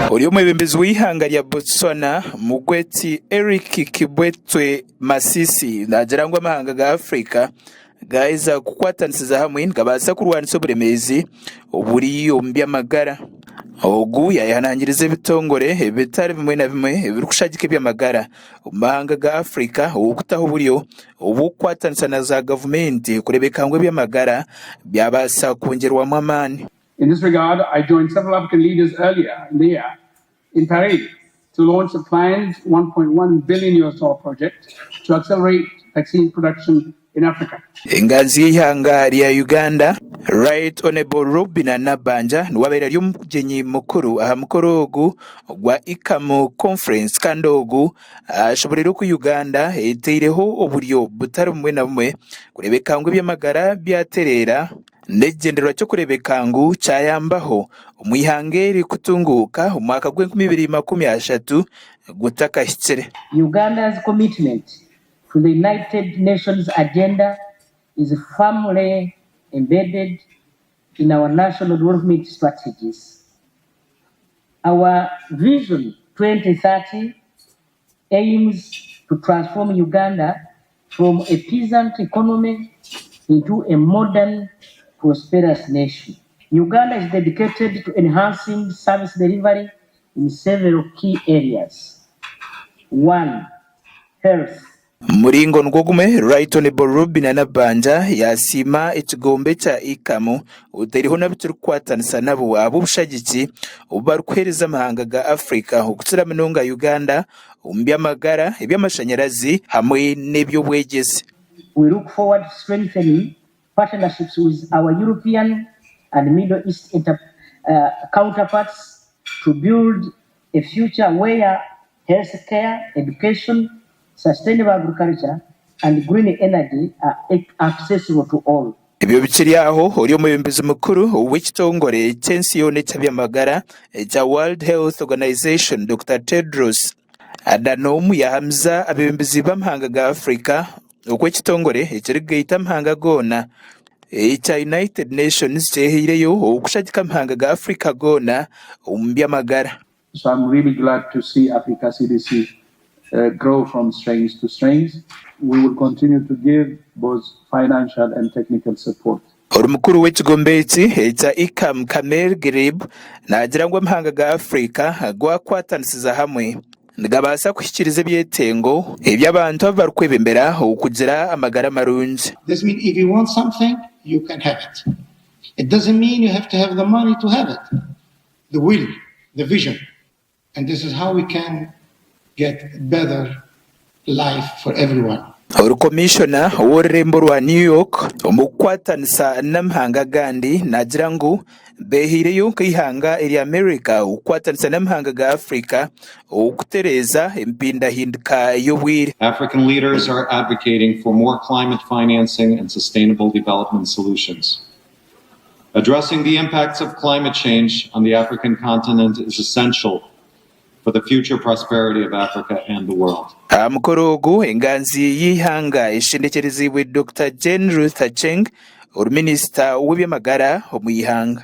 Ori omwebembezi w'eihanga rya Botswana, Mokgweetsi Eric Kibwetwe Masisi naagira ngu amahanga ga Africa gaaheza kukwatanisiza hamwe nigabaasa kurwanisa oburemeezi oburi omu by'amagara. Ogu yaayehanangiriza ebitongore ebitari bimwe na bimwe ebirikushagika eby'amagara omu mahanga ga Africa okutaho oburyo obw'okukwatanisa na zaagavumenti kureebeka ngu eby'amagara byabaasa kwongyerwamu amaani. In this regard, I joined several African leaders earlier in the year in Paris to launch a planned 1.1 billion US dollar project to accelerate vaccine production in Africa. Enganzi y'eihanga rya Uganda, Right Honourable Robinah Nabbanja niwe abaire ari omugyenyi mukuru aha mukoro ogu ogwa ICAM Conference kandi ogu ashoboreire oku Uganda eteireho oburyo butari bumwe na bumwe kureebeka ngu eby'amagara byatereera n'ekigyendererwa ky'okureebeka ngu kyayambaho omu ihanga eri kutunguuka omwaka gw'enkumi ibiri 30 gutakahikire. Uganda's commitment to the United Nations agenda is firmly embedded in our national development strategies. Our Vision 2030 aims to transform Uganda from a peasant economy into a modern, prosperous nation. Uganda is dedicated to enhancing service delivery in several key areas. One, health. Omu muringo nigwo gumwe, Right Honourable Robinah Nabbanja yaasiima ekigombe kya ICAM otaireho n'abu kirikukwatanisa nabo ahabw'obushagiki obu barikuheereza amahanga ga Africa okukira munonga Uganda omu by'amagara, eby'amashanyarazi hamwe n'eby'obwegyese. We look forward to strengthening partnerships with our European and Middle East counterparts to build a future where healthcare, education, sustainable agriculture and green energy are accessible to all. Ebyo bikiri aho, ori omwebembezi mukuru w'ekitongore ky'ensi yoona eky'eby'amagara ekya World Health Organization, Dokita Tedros Adhanom yaahamiza abeebembezi b'amahanga ga Africa oku ekitongore ekirikugaita amahanga goona ekya United Nations kyehaireyo okushagika amahanga ga Africa goona omu by'amagara. So I'm really glad to see Africa CDC grow from strength to strength. We will continue to give both financial and technical support. Ori mukuru w'ekigombe eki ekya ICAM Kamel Gherib naagira ngu amahanga ga Africa gwakwatanisiza hamwe nigabaasa kuhikiiriza ebyetengo eby'abantu abu barikwebembera okugira amagara marungi. This mean if you want something you can have it. It doesn't mean you have to have the money to have it. The will, the vision and this is how we can get better life for everyone. Ori Komishona w'orurembo rwa New York omu kukwatanisa n'amahanga agandi naagira ngu beehaireyo nk'eihanga erya America okukwatanisa n'amahanga ga Africa okutereeza empindahindika y'obwire. African leaders are advocating for more climate financing and sustainable development solutions. Addressing the impacts of climate change on the African continent is essential for the future prosperity of Africa and the world. Aha mukoro ogu, enganzi y'eihanga eshendekyereziibwe Dokita Jane Ruth Aceng, ori minisita w'eby'amagara omu ihanga.